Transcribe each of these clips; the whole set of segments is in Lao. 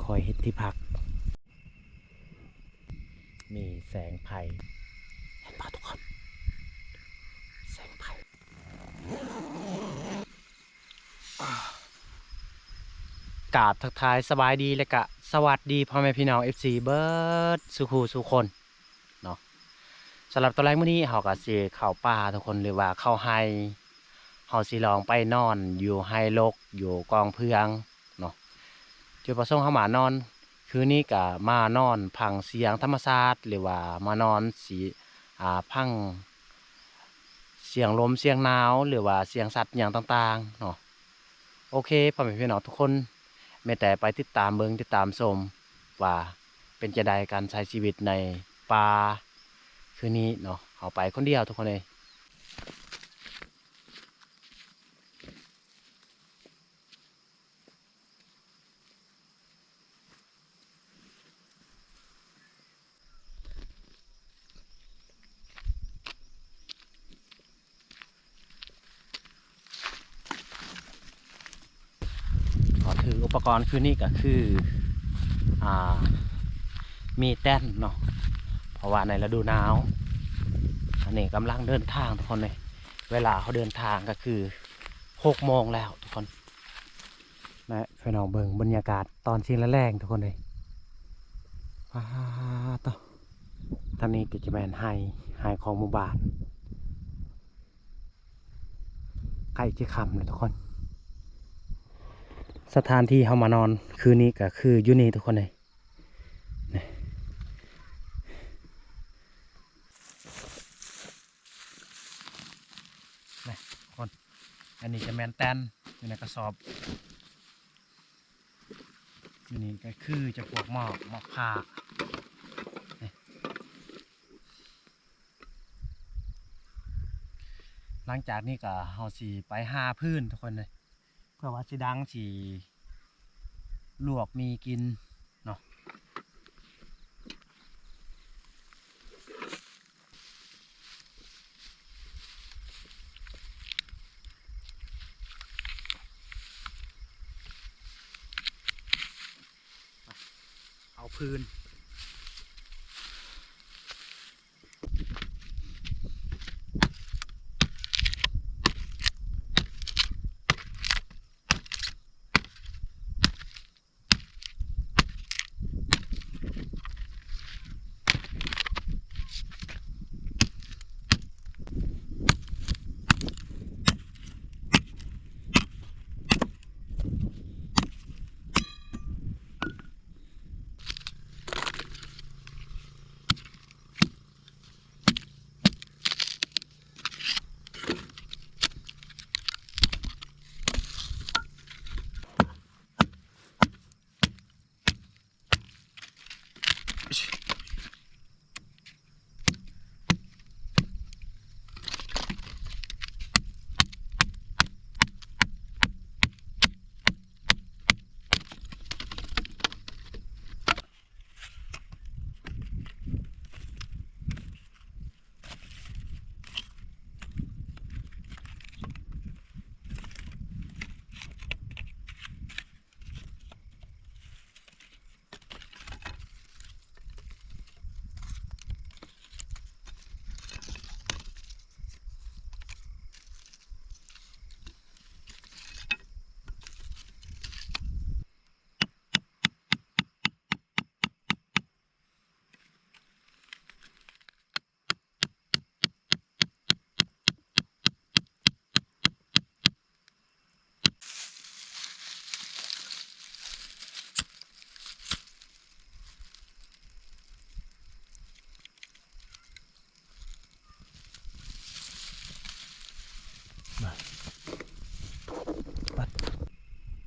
ຄອຍເຮັດທີ່ພັກ. ມີແສງໄຟ ເຫັນບໍ່ທຸກຄົນ? ແສງໄຟ. ກາບທັກທາຍສະບາຍດີ ແລະກະສະຫວັດດີພໍ່ແມ່ພີ່ນ້ອງເອັຟຊີເບິດສູ່ຄູ່ສູ່ຄົນເນາະ. ສຳລັບຕອນແລກມື້ນີ້ເຮົາກະຊິເຂົ້າປ່າທຸກຄົນ ຫຼືວ່າເຂົ້າໄຮ່ ເຮົາຊິລອງໄປນອນຢູ່ໄຮ່ລົກ ຢູ່ກອງເຟືອງເນາະ. ຈຸດປະສົງເຮົາມານອນຄືນນີ້ກະມານອນຟັງສຽງທຳມະຊາດ ຫຼືວ່າມານອນຊິ ອ່າ ຟັງ ສຽງລົມສຽງໜາວ ຫຼືວ່າສຽງສັດຫຍັງຕ່າງໆເນາະ. ໂອເຄ ພໍ່ແມ່ພີ່ນ້ອງທຸກຄົນ ແມ່ນແຕ່ໄປຕິດຕາມເບິ່ງຕິດຕາມຊົມວ່າເປັນຈັ່ງໃດການໃຊ້ຊີວິດໃນປ່າຄືນນີ້ເນາະ. ເຮົາໄປຄົນດຽວທຸກຄົນເອີຍ. ກໍຖືອຸປະກອນຄືນນີ້ກໍຄື ອ່າ ມີແຕັນເນາະ ເພາະວ່າໃນລະດູໜາວ. ອັນນີ້ກຳລັງເດີນທາງທຸກຄົນເອີຍ ເວລາເຮົາເດີນທາງກໍຄືຫົກໂມງແລ້ວທຸກຄົນ. ແລະ ພີ່ນ້ອງເບິ່ງບັນຍາກາດຕອນຊິແລງໆ ທຸກຄົນເອີຍ ປາດໂທ້. ທາງນີ້ກໍຈະແມ່ນໄຮ່ ໄຮ່ຂອງໝູ່ບ້ານ ໃກ້ຈະຄ່ຳແລ້ວທຸກຄົນ. ສະຖານທີ່ເຮົາມານອນຄືນນີ້ກໍຄືຢູ່ນີ້ທຸກຄົນເອີຍ ນີ້ ນີ້ທຸກຄົນ. ອັນນີ້ຈະແມ່ນແຕນຢູ່ໃນກະສອບ ຢູ່ນີ້ກໍຄືຈະພວກໝອກ ໝອກຜ້າ. ນີ້ ຫຼັງຈາກນີ້ກໍເຮົາຊິໄປຫາຟືນທຸກຄົນເອີຍ ເພື່ອວ່າຊິດັງ ຊິລວກໝີ່ກິນເນາະ. ເອົາຟືນ.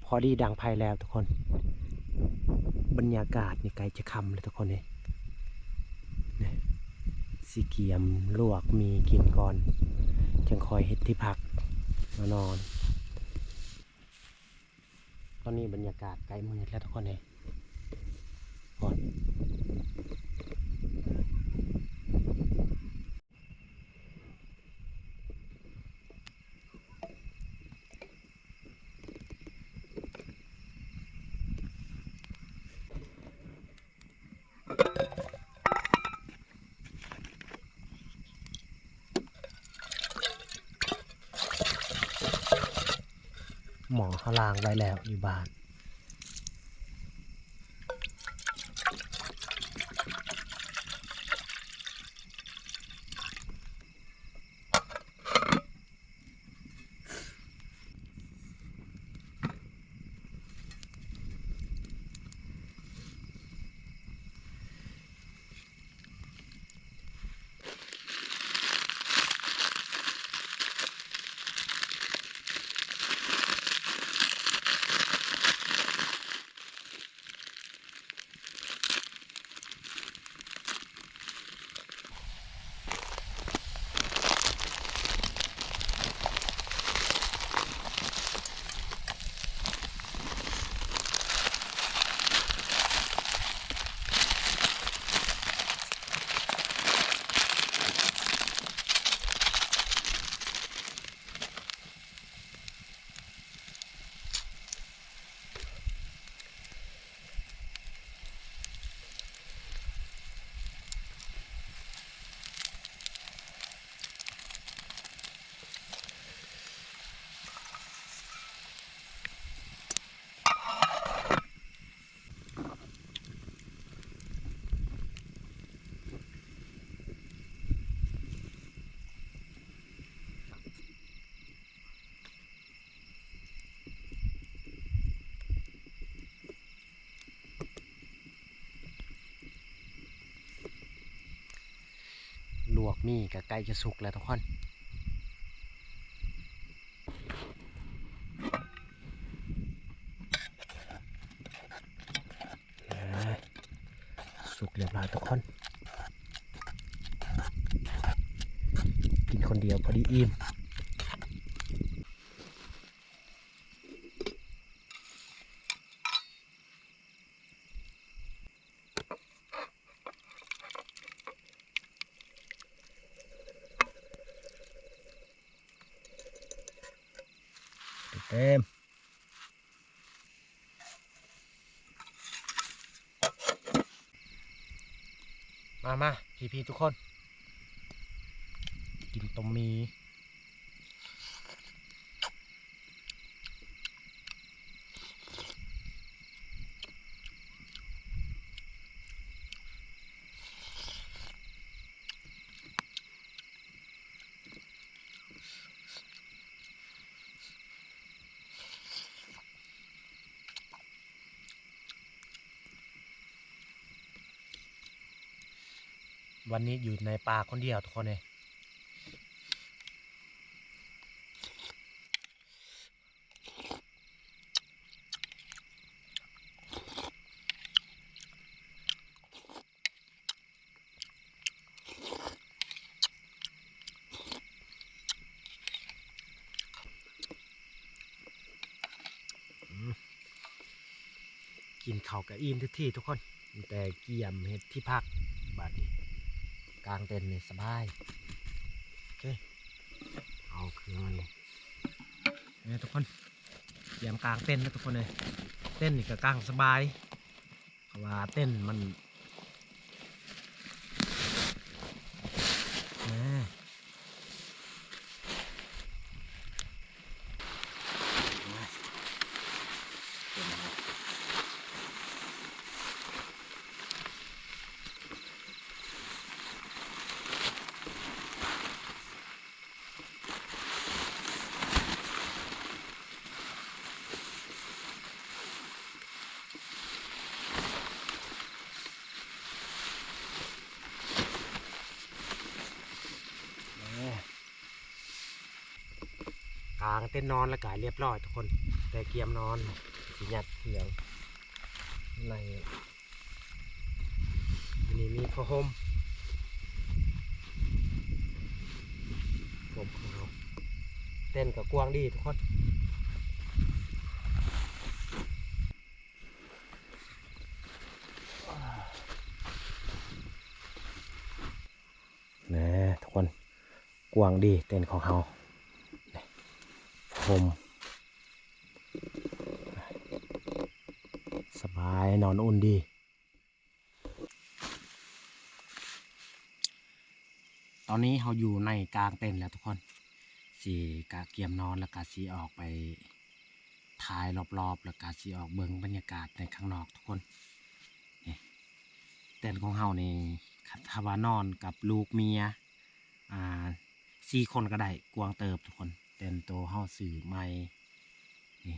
ພໍດີດັງໄຟແລ້ວທຸກຄົນ. ບັນຍາກາດນີ້ໃກ້ຈະຄ່ຳແລ້ວທຸກຄົນເອີຍ. ນີ້ ຊິກຽມລວກໝີ່ກິນກ່ອນ ຈັ່ງຄ່ອຍເຮັດທີ່ພັກມານອນ. ຕອນນີ້ບັນຍາກາດໃກ້ມືດແລ້ວທຸກຄົນເອີຍ. ໝໍ້ເຮົາລ້າງໄວ້ແລ້ວຢູ່ບ້ານ. ລວກໝີ່ກໍໃກ້ຈະສຸກແລ້ວທຸກຄົນ. ສຸກຮຽບຮ້ອຍທຸກຄົນ ກິນຄົນດຽວພໍດີອີ່ມ. ເຕັມ ມາ ມາ ພີ່ໆ ທຸກຄົນ ກິນຕົ້ມໝີ່. ວັນນີ້ຢູ່ໃນປ່າຄົນດຽວທຸກຄົນເອີຍ. ອືມ ກິນເຂົ້າກໍອີ່ມທຸກທີທຸກຄົນ ແຕ່ກຽມເຮັດທີ່ພັກ ບາດນີ້ກາງເຕັນນີ້ສະບາຍ. ໂອເຄ ເອົາເຄື່ອງມານີ້ ນີ້ທຸກຄົນ ກຽມກາງເຕັນແລ້ວທຸກຄົນເອີຍ. ເຕັນນີ້ກໍກາງສະບາຍ ເພາະວ່າເຕັນມັນ ກາງເຕັນນອນແລ້ວກະຮຽບຮ້ອຍທຸກຄົນ ແຕ່ກຽມນອນ ຊິຍັດເຄື່ອງໃນ ອັນນີ້ມີຜ້າຫົ່ມ ຫົ່ມຂອງເຮົາ ເຕັນກໍກວ້າງດີທຸກຄົນ. ແນ່ ທຸກຄົນ ກວ້າງດີເຕັນຂອງເຮົາ ຫົ່ມ ສະບາຍ ນອນອຸ່ນດີ. ຕອນນີ້ເຮົາຢູ່ໃນກາງເຕັນແລ້ວທຸກຄົນ ຊິກະກຽມນອນ ແລ້ວກະຊິອອກໄປ ຖ່າຍລອບໆ ແລ້ວກະຊິອອກເບິ່ງບັນຍາກາດໃນຂ້າງນອກທຸກຄົນ. ນີ້ ເຕັນຂອງເຮົານີ້ ຄັນຖ້າວ່ານອນກັບລູກເມຍ ອ່າ ສີ່ຄົນກໍໄດ້ ກວ້າງເຕີບທຸກຄົນ. ເຕັນໂຕເຮົາຊື້ໃໝ່ ນີ້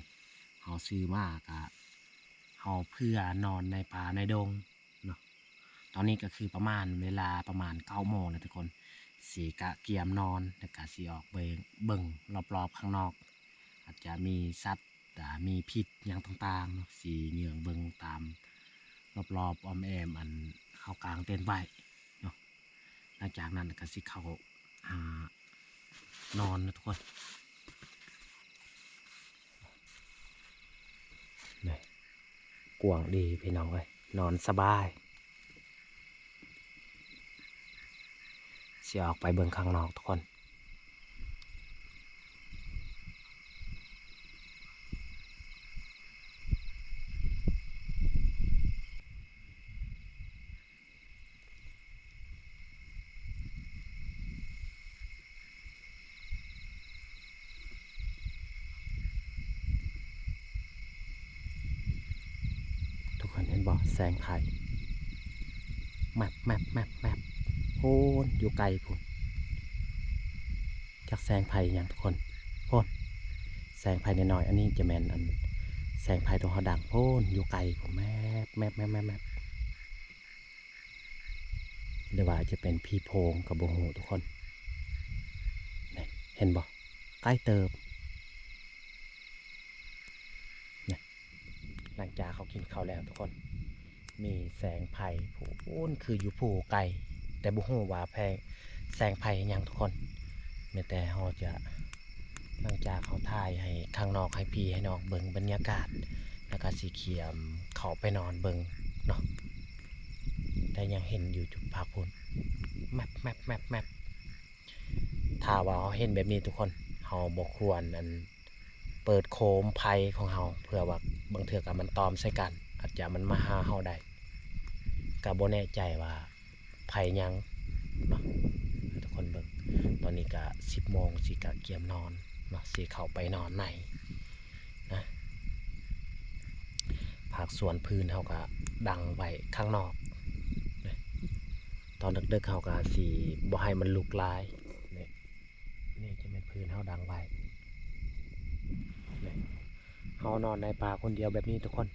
ເຮົາຊື້ມາກະ ເຮົາເພື່ອນອນໃນປ່າໃນດົງເນາະ. ຕອນນີ້ກໍຄືປະມານເວລາປະມານເກົ້າໂມງແລ້ວທຸກຄົນ ຊິກະກຽມນອນ ແລ້ວກະຊິອອກໄປເບິ່ງລອບໆຂ້າງນອກ ອາດຈະມີສັດ ອາ ມີພິດຫຍັງຕ່າງໆເນາະ ຊິເຫຍື້ອງເບິ່ງຕາມລອບໆອ້ອມແອ້ມ ອັນເຮົາກາງເຕັນໄວ້ເນາະ. ຫຼັງຈາກນັ້ນກໍຊິເຂົ້າຫານອນເນາະທຸກຄົນ. ນີ້ ກວ້າງດີພີ່ນ້ອງເອີຍ ນອນສະບາຍ. ຊິອອກໄປເບິ່ງຂ້າງນອກທຸກຄົນ. ທຸກຄົນເຫັນບໍ່ ແສງໄຟ ແມັບໆໆໆ ໂອ້ນ ຢູ່ໄກພຸ້ນ. ຈັກແສງໄຟຫຍັງທຸກຄົນ ໂອ້ນ ແສງໄຟນ້ອຍໆ ອັນນີ້ຈະແມ່ນອັນແສງໄຟຕົວເຮົາດັງ ໂອ້ນ ຢູ່ໄກພຸ້ນ ແມັບໆໆໆໆ ຫຼືວ່າອາດຈະເປັນຜີໂພງກໍບໍ່ຮູ້ທຸກຄົນ. ນີ້ ເຫັນບໍ່ ໃກ້ເຕີບ ນີ້ ຫຼັງຈາກເຮົາກິນເຂົ້າແລ້ວທຸກຄົນ ມີແສງໄຟພຸ້ນ ຄືຢູ່ພູໄກ ແຕ່ບໍ່ຮູ້ວ່າແພ ແສງໄຟຫຍັງທຸກຄົນ. ແມ່ນແຕ່ເຮົາຈະ ຫຼັງຈາກເຮົາຖ່າຍໃຫ້ຂ້າງນອກ ໃຫ້ພີ່ໃຫ້ນ້ອງເບິ່ງບັນຍາກາດ ແລ້ວກໍຊິກຽມເຂົ້າໄປນອນເບິ່ງເນາະ. ແຕ່ຍັງເຫັນຢູ່ຈຸດພັກພຸ້ນ ແມັບໆໆ. ຖ້າວ່າເຮົາເຫັນແບບນີ້ທຸກຄົນ ເຮົາບໍ່ຄວນອັນ ເປີດໂຄມໄຟຂອງເຮົາ ເພື່ອວ່າບາງເທື່ອກໍມັນຕ່ອມໃສ່ກັນ ອາດຈະມັນມາຫາເຮົາໄດ້ ກໍບໍ່ແນ່ໃຈວ່າໄຟຫຍັງເນາະ. ໃຫ້ທຸກຄົນເບິ່ງ ຕອນນີ້ກໍສິບໂມງ ຊິກະກຽມນອນເນາະ ຊິເຂົ້າໄປນອນໃນນະ. ພາກສ່ວນຟືນເຮົາກໍດັງໄວ້ຂ້າງນອກນະ ຕອນດຶກໆ ເຮົາກໍຊິບໍ່ໃຫ້ມັນລຸກຫຼາຍນະ. ນີ້ຈະແມ່ນຟືນເຮົາດັງໄວ້. ນີ້ ເຮົານອນໃນປ່າຄົນດຽວແບບນີ້ທຸກຄົນ.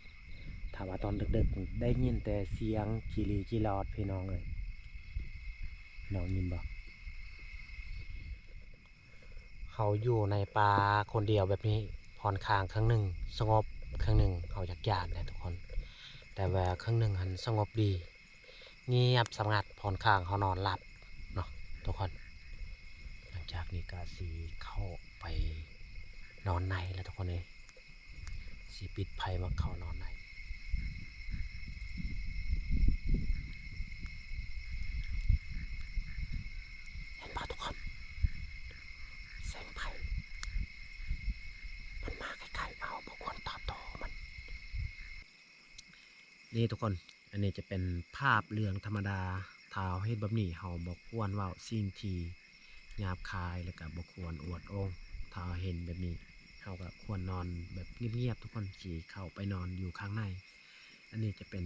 ຖ້າວ່າຕອນດຶກໆ ໄດ້ຍິນແຕ່ສຽງຈີລີຈີລອດ ພີ່ນ້ອງເອີຍ ພີ່ນ້ອງຍິນບໍ່? ເຮົາຢູ່ໃນປ່າຄົນດຽວແບບນີ້ ຂ້ອນຂ້າງເຄິ່ງໜຶ່ງສະຫງົບ ເຄິ່ງໜຶ່ງເຮົາຢາກຢ້ານແຫຼະທຸກຄົນ. ແຕ່ວ່າເຄິ່ງໜຶ່ງຫັ້ນສະຫງົບດີ ງຽບສະຫງັດ ຂ້ອນຂ້າງເຮົານອນຫຼັບເນາະທຸກຄົນ. ຫຼັງຈາກນີ້ກໍຊິເຂົ້າໄປນອນໃນແລ້ວທຸກຄົນເອີຍ ຊິປິດໄຟມາເຂົ້ານອນໃນ. ເຫັນບໍ່ທຸກຄົນ ແສງໄຟ ມັນມາໃກ້ໆ ເຮົາບໍ່ຄວນຕອບໂຕ້ມັນ. ນີ້ທຸກຄົນ ອັນນີ້ຈະເປັນພາບເລື່ອງທຳມະດາ. ຖ້າເຮົາເຮັດແບບນີ້ ເຮົາບໍ່ຄວນເວົ້າສິ່ງທີ່ຫຍາບຄາຍ ແລະກະບໍ່ຄວນອວດໂອ້ງ. ຖ້າເຮົາເຫັນແບບນີ້ ເຮົາກະຄວນນອນແບບງຽບໆ ທຸກຄົນ ຊິເຂົ້າໄປນອນຢູ່ຂ້າງໃນ. ອັນນີ້ຈະເປັນ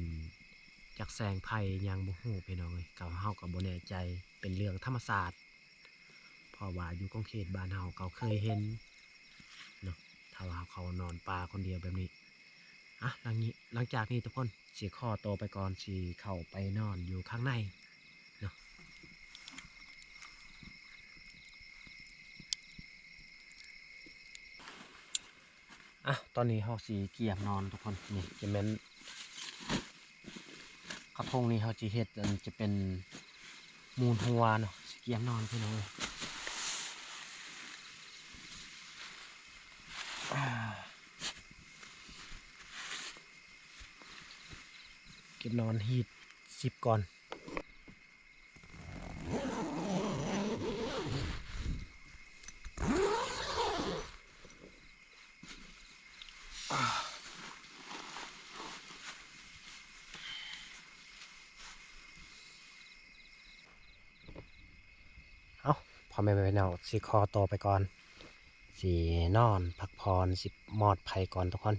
ຈັກແສງໄຟຫຍັງບໍ່ຮູ້ພີ່ນ້ອງເອີຍ ເຮົາກະບໍ່ແນ່ໃຈ ເປັນເລື່ອງທຳມະຊາດ. ເພາະວ່າຢູ່ຂົງເຂດບ້ານເຮົາກໍເຄີຍເຫັນເນາະ ຖ້າວ່າເຮົາເຂົ້ານອນປ່າຄົນດຽວແບບນີ້. ອະ ຫຼັງນີ້ ຫຼັງຈາກນີ້ທຸກຄົນ ຊິຂໍໂຕໄປກ່ອນ ຊິເຂົ້າໄປນອນຢູ່ຂ້າງໃນເນາະ. ອະ ຕອນນີ້ເຮົາຊິກຽມນອນທຸກຄົນ. ນີ້ຈະແມ່ນ ກະທົງນີ້ເຮົາຊິເຮັດ ອັນ ຈະເປັນມູນຫົວເນາະ ຊິກຽມນອນພີ່ນ້ອງເອີຍ. ກຽມນອນຮີດສິບກ່ອນ. ເອົ້າ ພໍ່ແມ່ພີ່ນ້ອງ ຊິຂໍໂຕໄປກ່ອນ. ຊິນອນພັກຜ່ອນ ຊິມອດໄຟກ່ອນທຸກຄົນ.